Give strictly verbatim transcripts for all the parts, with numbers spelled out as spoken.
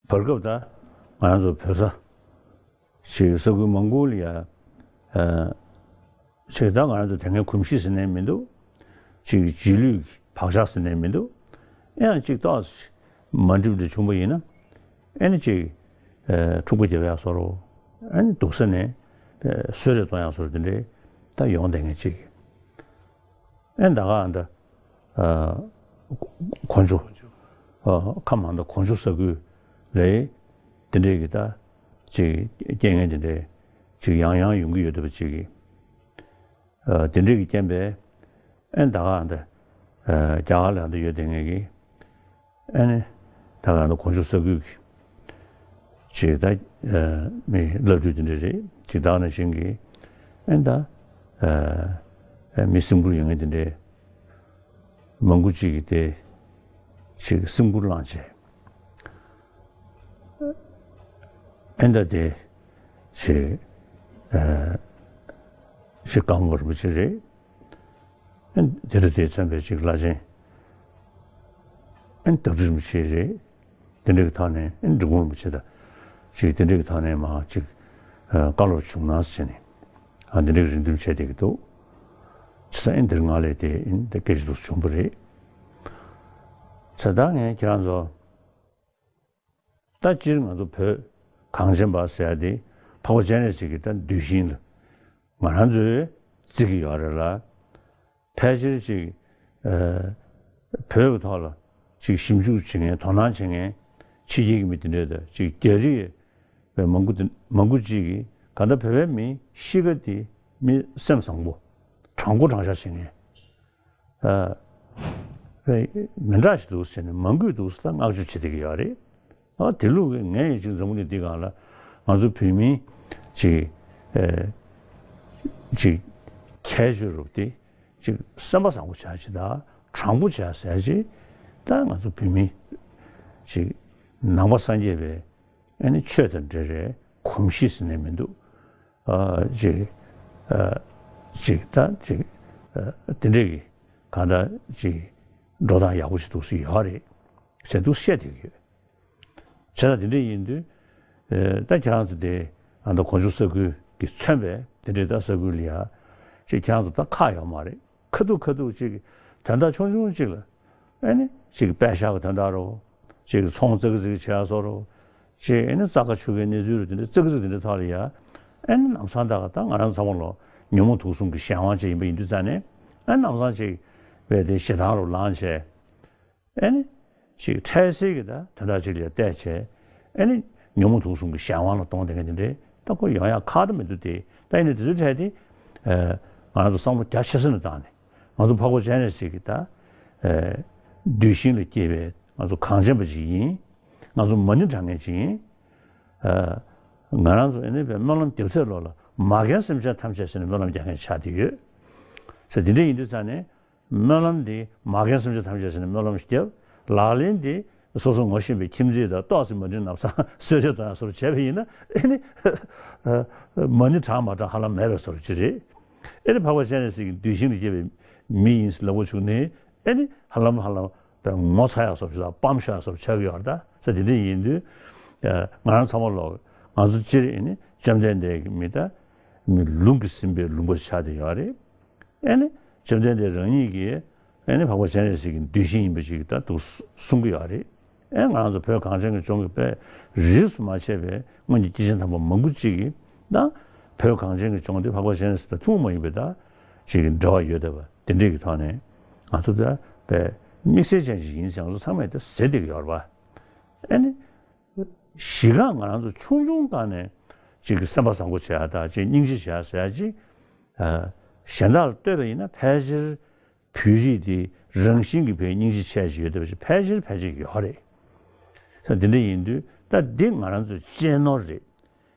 བར་སྐབས་ད་ང་རང་ཚོ་བོད་ས་ཞིག་ས་ཁུལ་མང་པོ་ལ་ཡ། ཨ། ཞིག་ད་ང་རང་ཚོ་དེ་སྔའི་གོམས་གཤིས་ཟེར་ནས་མི་འདུག་ཅིག་རྗེས་ལུས་ཀྱི་བག་ཆགས་ཟེར་ནས་མི་འདུག་ཡང་ཅིག་ཏོག་ཙམ་མ་འགྲིག་འགྲིག་བྱུང་པ་ཡིན་ན། ཨེ་ནི་ཅིག་ཨ། འཁྲུག་པ་རྒྱབ་ཡག་བཟོ་འདྲ། ཨེ་ནི་སྡུག་ས་ནས་ཨ། གསོད་རེས་གཏོང་ཡག་བཟོ་འདྲ་དེ་འདྲའི་ད་ཡོང་བསྡད་མཁན་ཅིག་ཨེ་ད་ག་ཨ་ད། ཨ། གོ་འཇོ། ཨ། ཁམས་ཨ་ད་གོ་འཇོ་ས་ཁུལ་རེད། དེ་འདྲས་ཀྱི་ད་ཅིག་རྐྱེན་ངན་དེ་འདྲས་ཅིག་ཡང་ཡང་ཡོང་གི་ཡོད་བསྡད་པ་ཅིག་གིས། ཨ། དེ་འདྲས་ཀྱི་རྐྱེན་པས་ཨེ་ད་ག་ཨ་ད། ཨ། རྒྱ་གར་ལ་ཨ་ད་ཡོད་བསྡད་མཁན་གྱི་ཨེ་ནི་ད་ག་ཨ་ད་གོ་འཇོ་ས་ཁུལ་གྱི་ཅིག་ད། ཨ། མི་བླ་སྤྲུལ་དེ་འདྲས་རེད། ཅིག་ད་ག་ནང་བཞིན་གྱི་ཨེ་ད། ཨ། མི་སེམས་ཁུར་ཡོད་མཁན་དེ་འདྲས་མང་པོ་ཅིག་གིས་དེ་ཅིག་སེམས་ཁུར་བླངས་བྱས། ཨེ་ད་དེ་ཅིག་ཨ། ཅིག་གངས་པ་རིན་པོ་ཆེ་རེད། ཨེ་དེ་འདྲ་དེ་མཚོན་པའི་ཅིག་བླ་ཆེན། ཨེ་བདག་ཁྲི་རིན་པོ་ཆེ་རེད། དེ་འདྲ་གི་ཐོག་ནས་ཨེ་འབྲི་གུང་རིན་པོ་ཆེ་དང་ཅིག་དེ་འདྲ་གི་ཐོག་ནས་མར་ཅིག་ཨ། བཀའ་སློབ་བྱུང་ན་ཟེར་ནས། ཨ། དེ་འདྲ་གི་རེ་འདུན་བྱས་བསྡད་ཀྱི་འདུག་བྱས་ཙང་ཨེ་འདིར་ང་ལས་དེ་ཨེ་ད་སྐད་ཆ་འདུག་བྱུང་བ་རེད། བྱས་ཙང་ངས་ཁྱེད་རང་ཚོ་ད་སྤྱིར་ང་ཚོ་བོད་གངས་ཅན་པ་ཟེར་ཡ་དེ་འཕགས་པ་སྤྱན་རས་གཟིགས་ཀྱི་ད་གདུལ་ཞིང་ལ་ང་རང་ཚོས་བརྩི་གི་ཡོད་རེད་ལ། ཕལ་ཆེར་ཅིག་ཨ། བོད་ཀྱི་ཐོག་ལ་ཅིག་ཞིབ་འཇུག་བྱེད་མཁན། དོ་སྣང་བྱེད་མཁན་ཕྱི་རྒྱལ་གྱི་མི་དེ་འདྲས་དང་ཅིག་རྒྱ་རིགས་པའི་མང་པོ་དེ་མང་པོ་ཅིག་གིས་གང་ལྟར་བོད་པའི་མིའི་གཤིས་ཀ་དེ་མི་སེམས་བཟང་པོ་དྲང་པོ་དྲང་བཞག་བྱེད་མཁན། ཨ། མི་འདྲ་ཞིག་འདུག་ཟེར་ནས་མང་པོས་འདུག་ཟེར་ལ་བསྔགས་བརྗོད་བྱེད་བསྡད་ཀྱི་ཡོད་རེད། ཨ། དེ་ལུགས་ཀྱི་ངས་ཡང་ཅིག་འཛམ་བུ་གླིང་འདི་སྒང་ལ་ང་ཚོ་བོད་མིའི་ཅིག་ཨ། ཅིག་ཁྱད་ཆོས་རུ་དེ་ཅིག་སེམས་པ་བཟང་པོ་བྱ་ཅིག་དང་དྲང་པོ་བྱ་ཟེར་ཅིག་ད་ང་ཚོ་བོད་མི་ཅིག་ནང་པ་སངས་རྒྱས་པའི་ཨ་ནི་ཆོས་དང་འབྲེལ་བའི་གོམས་གཤིས་ཟེར་ནས་མི་འདུག་ཨ། ཅིག་ཨ། ཅིག་ད་ཅིག་ཨ། དེ་འདྲས་ཀྱི་གང་ལྟར་ཅིག་འགྲོ་སྟངས་ཡག་པོ་ཞིག་འདུག་སེ་ཡོད་རེད་ཟེར་འདུག་བཤད་བསྡད་ཀྱི་ཡོད། བྱས་ཙང་དེ་འདྲས་ཡིན་དུས། ཨ། ད་ཁྱེད་རང་ཚོ་དེ་ཨ་ད་གོ་འཇོ་ས་ཁུལ་གྱིས་མཚོན་པའི་དེ་འདྲས་ད་ས་ཁུལ་ལ་ཡ་ཅིག་ཁྱེད་རང་ཚོ་ད་ཁག་ཡོད་མ་རེད། ཁ་ཐུག་ཁ་ཐུག་ཅིག་དོན་དག་ཆུང་ཆུང་ཅིག་ལ་ཨ་ནི་ཅིག་པད་ཤག་གི་དོན་དག་རོ། ཅིག་ཚོང་ཙག་ཙིག་བྱེད་ཡ་བཟོ་འདྲ། ཅིག་ཨ་ནི་རྩྭ་ཁ་ཆུ་ཁའི་གནས་ཚུལ་རོ། དེ་འདྲ་ཙག་ཙིག་དེ་འདྲའི་ཐོག་ལ་ཡ་ཨ་ནི་ལམ་སང་ད་ག་ད་ང་རང་ཚང་མ་ལོ་ཉོན་མོངས་དུག་གསུམ་གྱི་གཞན་དབང་ཅིག་ཡིན་པ་ཡིན་དུས་ཙང་ནས། ཨ་ནི་ལམ་སང་ཅིག་བས་དེ་ཞེ་སྡང་རུ་ལངས་བྱས། ཨ་ནི་ཅིག་འཕྲལ་སེལ་གྱི་ད་དོན་དག་ཅིག་ལ་བལྟས་བྱས། ཨ་ནི་ཉོན་མོངས་དུག་གསུམ་གྱི་གཞན་དབང་ལ་གཏོང་བསྡད་མཁན་དེ་འདྲའི་ད་ཁོ་ཡོང་ཡག་ཁག་ཏུ་མི་འདུག་སྟེ། ད་ཡིན་ནའི་དེ་ཚོའི་གྲས་དེ་ཨ་ང་རང་ཚོ་བསམ་བློ་རྒྱ་ཆེ་ས་ནས་བཏང་ནས། ང་ཚོ་འཕགས་པ་སྤྱན་རས་གཟིགས་ཀྱི་ད་ཨ་གདུལ་ཞིང་ལ་སྐྱེས་པའི་ང་ཚོ་གངས་ཅན་པ་ཅིག་ཡིན། ང་ཚོ་མ་ཎི་བགྲང་མཁན་ཅིག་ཡིན། ཨ་ང་རང་ཚོ་ཨ་ནི་བའི་སྨོན་ལམ་རྒྱབ་ཚད་ལོགས་ལ་མ་རྒན་སེམས་ཅན་ཐམས་ཅད་ཟེར་ནས་སྨོན་ལམ་རྒྱག་མཁན་ཆགས་བསྡད་ཡོད། ཟེར་དེ་འདྲ་ཡིན་དུས་ཙང་ནས། སྨོན་ལམ་འདི་མ་རྒན་སེམས་ཅན་ཐམས་ཅད་ཟེར་ནས་སྨོན་ལམ་ཞིག་བརྒྱབ། ལག་ལེན་འདི་སོ་སོ་ངོ་ཤེས་པའི་ཁྱིམ་མཚེས་དང་ཏོག་ཙམ་མ་འགྲིག་ན་བསམ་གསོལ་ཇ་འདོན་ཡ་བཟོ་འདྲ་བྱས་པ་ཡིན་ན། ཨེ་ནི་མ་ཎི་བགྲང་མ་བགྲང་ཧ་ལམ་མེད་པའི་བཟོ་འདྲ་ཅིག་རེད། ཨེ་ནི་འཕགས་པ་སྤྱན་རས་གཟིགས་ཀྱི་གདུལ་ཞིང་དུ་སྐྱེས་པའི་མི་ཡིན་ལབ་དགོས་བྱུང་ནས། ཨེ་ནི་ཧ་ལམ་ཧ་ལམ་པའི་ངོ་ཚ་ཡག་བཟོ་འདྲ་དང་སྤམ་ཤོར་ཡག་བཟོ་འདྲ་ཆགས་ཀྱི་ཡོད་རེད། ད་ཟེར་དེ་འདྲ་ཡིན་དུས་ང་རང་ཚང་མ་ལོག་ང་ཚོ་སྤྱིར་ཨེ་ནི་བཅོམ་ལྡན་འདས་ཀྱི་མི་ད་མི་ལུང་གིས་ཟིན་པའི་ལུང་པ་ཆགས་བསྡད་ཡོད་རེད། ཨེ་ནི་བཅོམ་ལྡན་འདས་རང་ཉིད་ཀྱིས་ཨེ་ནི་འཕགས་པ་སྤྱན་རས་གཟིགས་ཀྱི་གདུལ་ཞིང་ཡིན་པ་ཞིག་ད་འདུག་གསུང་གི་ཡོད་རེད། ཨེ་ང་རང་ཚོ་བོད་གངས་ཅན་གྱི་ལྗོངས་ཀྱི་དཔེ་རིས་སུ་མ་ཆད་པའི་སྔོན་གྱི་སྐྱེས་ཆེན་དམ་པ་མང་པོ་ཅིག་གིས་ད་བོད་གངས་ཅན་གྱི་ལྗོངས་འདི་འཕགས་པ་སྤྱན་རས་གཟིགས་དང་ཐུན་མོང་མ་ཡིན་པའི་ད་ཅིག་འབྲེལ་བ་ཡོད་བསྡད་པ་དེ་འདྲས་ཀྱི་ཐོག་ནས་ང་ཚོ་ད་དཔེ་དམིགས་བསལ་ཅན་ཞིག་ཡིན་ཟེར་ང་ཚོ་ཚང་མས་ད་ཟེར་བསྡད་ཀྱི་ཡོད་རེད་པ། ཨེ་ནི། གཞི་གང་ང་རང་ཚོ་ཆུང་ཆུང་སྒང་ནས་ཅིག་གི་སེམས་པ་བཟང་པོ་བྱེད་ཡ་དང་ཅིག་སྙིང་རྗེ་བྱེད་ཡ་ཟེར་ཡ་ཅིག་ཨ་གཞན་དག་ལ་ལྟོས་པ་ཡིན་ན་ཕལ་ཆེར་བོད་རིགས་དེ་རང་བཞིན་གྱིས་བས་སྙིང་རྗེ་ཆེ་ཞིག་ཡོད་བསྡད་པ་ཅིག་ཕལ་ཆེར་ཕལ་ཆེར་ཡོད་རེད། ས་འདི་འདྲ་ཡིན་དུས་ད་འདི་ང་རང་ཚོའི་གཅེས་ནོར་རེད།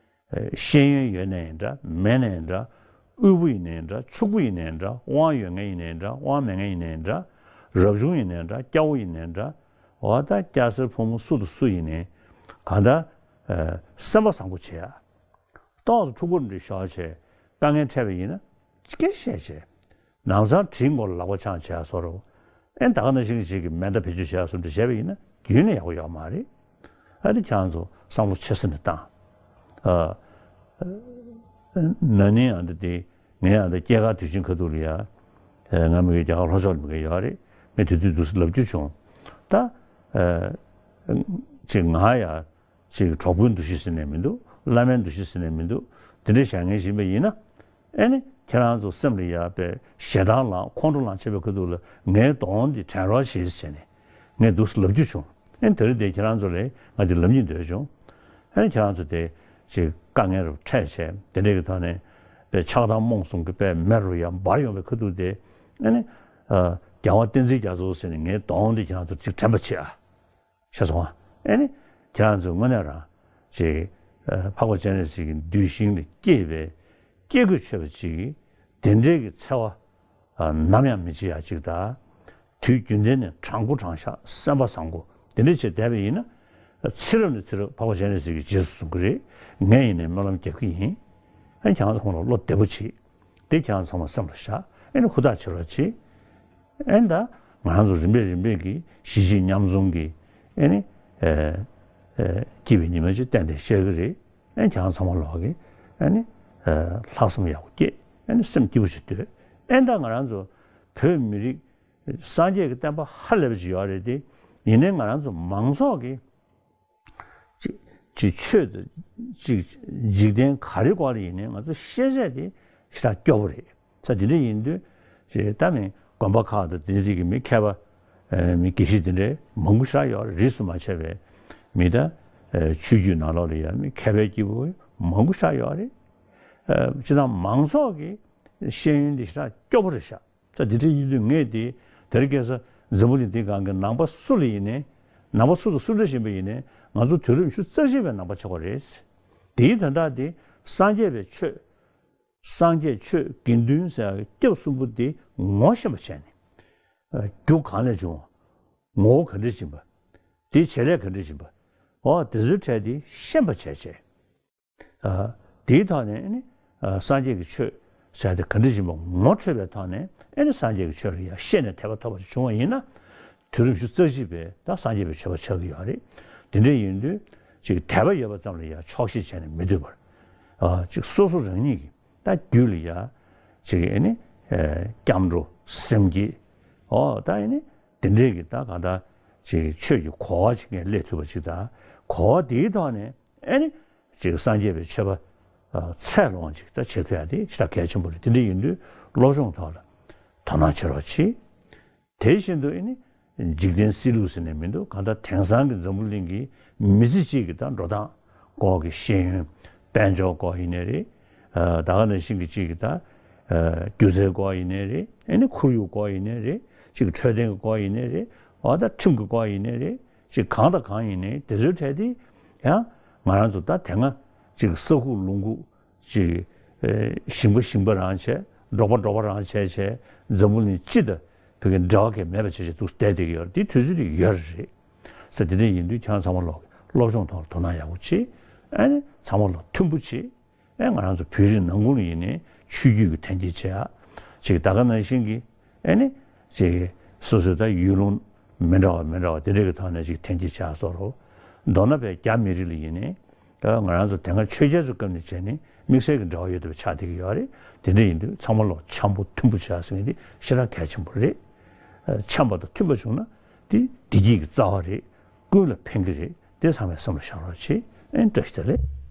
ཤེས་ཡོན་ཡོད་ནའི་འདྲ་མེད་ནའི་འདྲ། དབུལ་པོ་ཡིན་ནའི་འདྲ་ཕྱུག་པོ་ཡིན་ནའི་འདྲ། དབང་ཡོད་མཁན་ཡིན་ནའི་འདྲ་དབང་མེད་མཁན་ཡིན་ནའི་འདྲ། རབ་བྱུང་ཡིན་ནའི་འདྲ་སྐྱ་བོ་ཡིན་ནའི་འདྲ། འོ་ད་སྐྱ་སེར་ཕོ་མོ་སུ་དང་སུ་ཡིན་ནའི་གང་ལྟར་ཨ་སེམས་པ་བཟང་པོ་བྱེད་ཡ། ཏོག་ཙམ་འཁྲུག་པོ་འདྲ་ཤོར་བྱས་དཀའ་ངལ་འཕྲད་པ་ཡིན་ན་སྐད་བཤད་བྱས། ནམ་སང་གྲི་མགོ་ལ་ལག་པ་འཆང་བྱས་བཟོ་འདྲ། ཨེ་ད་ག་ནང་བཞིན་ཅིག་གི་མེ་མདའ་བེད་སྤྱོད་བྱས་བཟོ་འདྲ་བྱས་པ་ཡིན་ན་རྒྱུན་ནས་ཡག་པོ་ཡོད་མ་རེད། ཨ་ནི་ཁྱེད་རང་ཚོ་བསམ་བློ་ཆེ་ས་ནས་བཏང་། ཨ། ན་ནིང་ཨ་འདི་དེ་ངའི་ཨ་འདི་སྐྱེས་སྐར་དུས་ཆེན་ཁ་ཐུག་ལ་ཡ། ཨ། ང་མི་གི་རྒྱ་གར་ལྷོ་ཕྱོགས་ལ་མི་གི་ཡོད་རེད། ངས་དེ་དུས་འདུག་སེ་ལབ་རྒྱུ་བྱུང་། ད། ཨ། ཅིག་ང་ཡ། ཅིག་གྲོགས་པོའི་འདུ་ཤེས་ཟེར་ནས་མི་འདུག་བླ་མའི་འདུ་ཤེས་ཟེར་ནས་མི་འདུག་དེ་འདྲ་བཞག་མཁན་ཞིག་ཡིན་པ་ཡིན་ན། ཨེ་ནི་ཁྱེད་རང་ཚོ་སེམས་ལ་ཡ་པའི་ཞེ་སྡང་ལངས་ཁོང་ཁྲོ་ལངས་བྱེད་པའི་ཁ་ཐུག་ལ་ངའི་གདོང་འདི་དྲན་རོགས་བྱེད་ཟེར་ནས་ངས་འདུག་སེ་ལབ་རྒྱུ་བྱུང་། ཨེ་ནི་དེ་རིང་དེ་ཁྱེད་རང་ཚོ་ལ་ང་འདི་ལབ་སྙིང་འདོད་བྱུང་། ཨེ་ནི་ཁྱེད་རང་ཚོ་དེ་ཅིག་དཀའ་ངལ་རུ་འཕྲད་བྱས་དེ་འདྲའི་གི་ཐོག་ནས་པའི་ཆགས་སྡང་རྨོངས་གསུམ་གི་པའི་མེ་རུ་ཡ་འབར་ཡོང་བའི་ཁ་ཐུག་དེ། ཨེ་ནི། ཨ། རྒྱལ་བ་བསྟན་འཛིན་རྒྱ་མཚོ་ཟེར་ནས་ངའི་གདོང་འདི་ཁྱེད་རང་ཚོ་ཅིག་དྲན་པ་བྱེད་ཨ། ཤེས་སོང་ཨ། ཨེ་ནི། ཁྱེད་རང་ཚོས་དངོས་གནས་རང་ཅིག་ཨ། འཕགས་པ་སྤྱན་རས་གཟིགས་ཀྱི་གདུལ་ཞིང་ལ་སྐྱེས་པའི་སྐྱེ་དགུས་མཆོད་པ་ཅིག་གིས་དེ་འདྲའི་གི་འཚེ་བ། ཨ། ནམ་ཡང་མི་བྱེད་ཡ་ཅིག་དང་། དུས་རྒྱུན་ལྡན་ནས་དྲང་པོ་དྲང་བཞག་སེམས་པ་བཟང་པོ་དེ་འདྲ་བྱས་བསྡད་པ་ཡིན་ན། ཚེ་རབས་ནས་ཚེ་རབས་འཕགས་པ་སྤྱན་རས་གཟིགས་ཀྱིས་རྗེས་སུ་བཟུང་གི་རེད། ངས་ཡིན་ནའི་སྨོན་ལམ་རྒྱབ་ཀྱི་ཡིན། ཨ། ཁྱེད་རང་ཚོ་ཁོང་ལ་བློ་བདེ་པོ་བྱེད། དེ་ཁྱེད་རང་ཚང་མ་སེམས་ལ་བཞག་ཨེ་ནི་ཧུར་ཐག་བྱེད་རོགས་གྱིས། ཨེ་ནི་ད་ང་རང་ཚོ་རིམ་པས་རིམ་པས་ཀྱིས་གཞིས་བྱེས་མཉམ་འཛོམས་ཀྱི་ཨེ་ནི། ཨེ། ཨེ། སྐྱིད་པའི་ཉི་མ་ཅིག་གཏན་གཏན་ཤར་གྱི་རེད། ཨེ་ནི་ཁྱེད་རང་ཚང་མ་ལོག་གིས་ཨེ་ནི། ཨེ། ལྷག་བསམ་ཡག་པོ་སྐྱེད། ཨེ་ནི་སེམས་སྐྱིད་པོ་ཞིག་སྡོད། ཨེ་ནི་ད་ང་རང་ཚོ་བོད་མི་རིགས་སངས་རྒྱས་ཀྱི་བསྟན་པ་ཧ་ལས་པ་ཅིག་ཡོད་རེད་དེ། ཡིན་ནའི་ང་རང་ཚོ་མང་ཚོགས་ཀྱིས། ཅིག་ཅིག་ཆོས་དང་ཅིག་འཇིག་རྟེན་ག་རེ་སྐོར་ལ་ཡིན་ནའི་ང་ཚོ་ཤེས་ཚད་དེ་ཞེ་དྲག་སྐྱོ་པོ་རེད། ས་དེ་འདྲ་ཡིན་དུས་ཅིག་ད་མི་དགོན་པ་ཁག་དང་དེ་འདྲ་གི་མི་མཁས་པ། ཨ། མི་དགེ་བཤེས་དེ་འདྲ་མང་པོ་ཞེ་དྲག་ཡོད་རེད། རིས་སུ་མ་ཆད་པའི་མི་ད། ཨ། ཆོས་བརྒྱུད་ནང་ལོགས་ལ་ཡ་མི་མཁས་པའི་སྐྱེས་བུ་མང་པོ་ཞེ་དྲག་ཡོད་རེད། ཨ། སྤྱིར་བཏང་མང་ཚོགས་ཀྱི་ཤེས་ཡོན་དེ་ཞེ་དྲག་སྐྱོ་པོ་རེད་ཤག་ས་དེ་འདྲ་ཡིན་དུས་ངས་དེ་དེར་སྐྱེས་ས་འཛམ་བུ་གླིང་འདི་སྒང་གི་ནང་པ་སུ་ལ་ཡིན་ནའི། ནང་པ་སུ་དང་སུ་འདྲ་བཞིན་པ་ཡིན་ནའི་ང་ཚོ་དུས་རབས་ཉི་ཤུ་རྩ་གཅིག་པའི་ནང་པ་ཆགས་པ་རེད། དེའི་དོན་དག་དེ་སངས་རྒྱས་པའི་ཆོས། སངས་རྒྱས་ཆོས་དགེ་འདུན་ཟེར་བའི་སྐྱབས་གསུམ་པོ་དེ་ངོ་ཤེས་པ་བྱས་ནས། ཨ། རྒྱུ་གང་ལས་བྱུང་བ། ངོ་བོ་ག་འདྲ་ཡིན་པ། དེའི་བྱེད་ལས་ག་འདྲ་ཡིན་པ། འོ་དེ་ཚོའི་གྲས་དེ་ཤེས་པ་བྱས་བྱས། ཨ། དེའི་ཐོག་ནས་ཨ་ནི། ཨ། སངས་རྒྱས་ཀྱི་ཆོས་ཟེར་དེ་ག་འདྲ་ཡིན་པ་ངོ་འཕྲོད་པའི་ཐོག་ནས་ཨ་ནི་སངས་རྒྱས་ཀྱི་ཆོས་ལ་ཡང་ཤེས་ནས་དད་པ་ཐོབ་པ་ཞིག་བྱུང་བ་ཡིན་ན། དུས་རབས་ཉི་ཤུ་རྩ་གཅིག་པའི་ད་སངས་རྒྱས་པའི་ཆོས་པ་ཆགས་ཀྱི་ཡོད་རེད། དེ་འདྲ་ཡིན་དུས་ཅིག་དད་པ་ཡོད་པ་ཙམ་ལ་ཡང་ཆོག་ཤེས་བྱས་ནས་མི་སྡོད་པར། ཨ། ཅིག་སོ་སོ་རང་ཉིད་ཀྱི་ད་རྒྱུད་ལ་ཡང་ཅིག་ཨ་ནི། ཨ། སྐྱབས་འགྲོ་སེམས་བསྐྱེད། ཨོ་ད་ཨ་ནི་དེ་འདྲས་ཀྱི་ད་གང་ལྟར་ཅིག་ཆོས་ཀྱི་གོ་བ་ཅིག་ངས་སླེབས་ཐུབ་པ་ཅིག་དང་གོ་བ་དེའི་ཐོག་ནས། ཨེ་ནི། ཅིག་སངས་རྒྱས་པའི་ཆོས་པ། ཨ། ཚད་ལོངས་ཅིག་ད་བྱེད་ཐུབ་ཡ་དེ་ཞེ་དྲག་གལ་ཆེན་པོ་རེད། དེ་འདྲ་ཡིན་དུས་སློབ་སྦྱོང་ཐོག་ལ་དོ་སྣང་བྱེད་རོགས་གྱིས། དེ་བཞིན་དུ་ཨེ་ནི། འཇིག་རྟེན་སྲིད་ལུགས་ཟེར་ནས་མི་འདུག་གང་ལྟར་དེང་སང་གི་འཛམ་བུ་གླིང་གི་མི་ཚེ་གཅིག་གི་ད་འགྲོ་སྟངས་སྐོར་གྱི་ཤེས་ཡོན། དཔལ་འབྱོར་སྐོར་ཡིན་ནའི་རེད། ཨ། ད་ག་ནང་བཞིན་གྱི་གཅིག་གི་ད། ཨ། སྒྱུ་རྩལ་སྐོར་ཡིན་ནའི་རེད། ཨེ་ནི་ཁོར་ཡུག་སྐོར་ཡིན་ནའི་རེད། གཅིག་གི་འཕྲོད་བསྟེན་གྱི་སྐོར་ཡིན་ནའི་རེད། འོ་ད་ཁྲིམས་ཀྱི་སྐོར་ཡིན་ནའི་རེད། ཅིག་གང་དང་གང་ཡིན་ནའི་དེ་ཚོའི་གྲས་དེ་ཡང་ང་རང་ཚོ་ད་དེ་སྔ་ཅིག་ས་ཁུག་ལུང་ཁུག་ཅིག་ཨེ། ཞིང་པ་ཞིང་པ་རང་བྱས། འབྲོག་པ་འབྲོག་པ་རང་བྱས་བྱས། འཛམ་བུ་གླིང་སྤྱི་དང་བོད་ཀྱི་འབྲེལ་བ་གང་མེད་པ་བྱས་བྱས་འདུག་བསྡད་བསྡད་ཀྱི་ཡོད་རེད། དེ་དུས་ཚོད་དེ་ཡོད་རེད། ས་དེ་འདྲ་ཡིན་དུས་ཁྱེད་རང་ཚང་མ་ལོག་སློབ་སྦྱོང་ཐོག་ལ་དོ་སྣང་ཡག་པོ་བྱེད། ཨ་ནི་ཚང་མ་ལོག་མཐུན་པོ་བྱེད། ཨེ། ང་རང་ཚོ་བོད་རིགས་ནང་ཁུལ་ལ་ཡིན་ནའི་ཆོས་བརྒྱུད་ཀྱི་དོན་གཅིག་བྱེད་ཡ། ཅིག་ད་ག་ནང་བཞིན་གྱི་ཨེ་ནི་ཅིག་སོ་སོའི་ད་ཡུལ་ལུང་མི་འདྲ་བ་མི་འདྲ་བ་དེ་འདྲ་གི་ཐོག་ནས་ཅིག་དོན་གཅིག་བྱེད་ཡ་བཟོ་འདྲ། མདོར་ན་བོད་རྒྱ་མི་རིགས་ལ་ཡིན་ནའི་ང་རང་ཚོ་དེ་སྔ་ཆོས་རྒྱལ་ཚོའི་སྐབས་ནས་བྱས་ནས་དམིགས་བསལ་གྱི་འབྲེལ་བ་ཡོད་པ་ཆགས་བསྡད་ཀྱི་ཡོད་རེད། དེ་འདྲ་ཡིན་དུས་ཚང་མ་ལོག་འཆམ་པོ་མཐུན་པོ་བྱེད་ཡ་ཟེར་མཁན་དེ་ཞེ་དྲག་གལ་ཆེན་པོ་རེད། འཆམ་པ་དང་མཐུན་པ་བྱུང་ན་དེ་བདེ་སྐྱིད་ཀྱི་རྩ་བ་རེད། ཀུན་ལ་ཕན་གྱི་རེད། དེ་ཚང་མས་བསམ་བློ་བཞག་རོགས་བྱེད། ཨེ། བཀྲ་ཤིས་བདེ་ལེགས།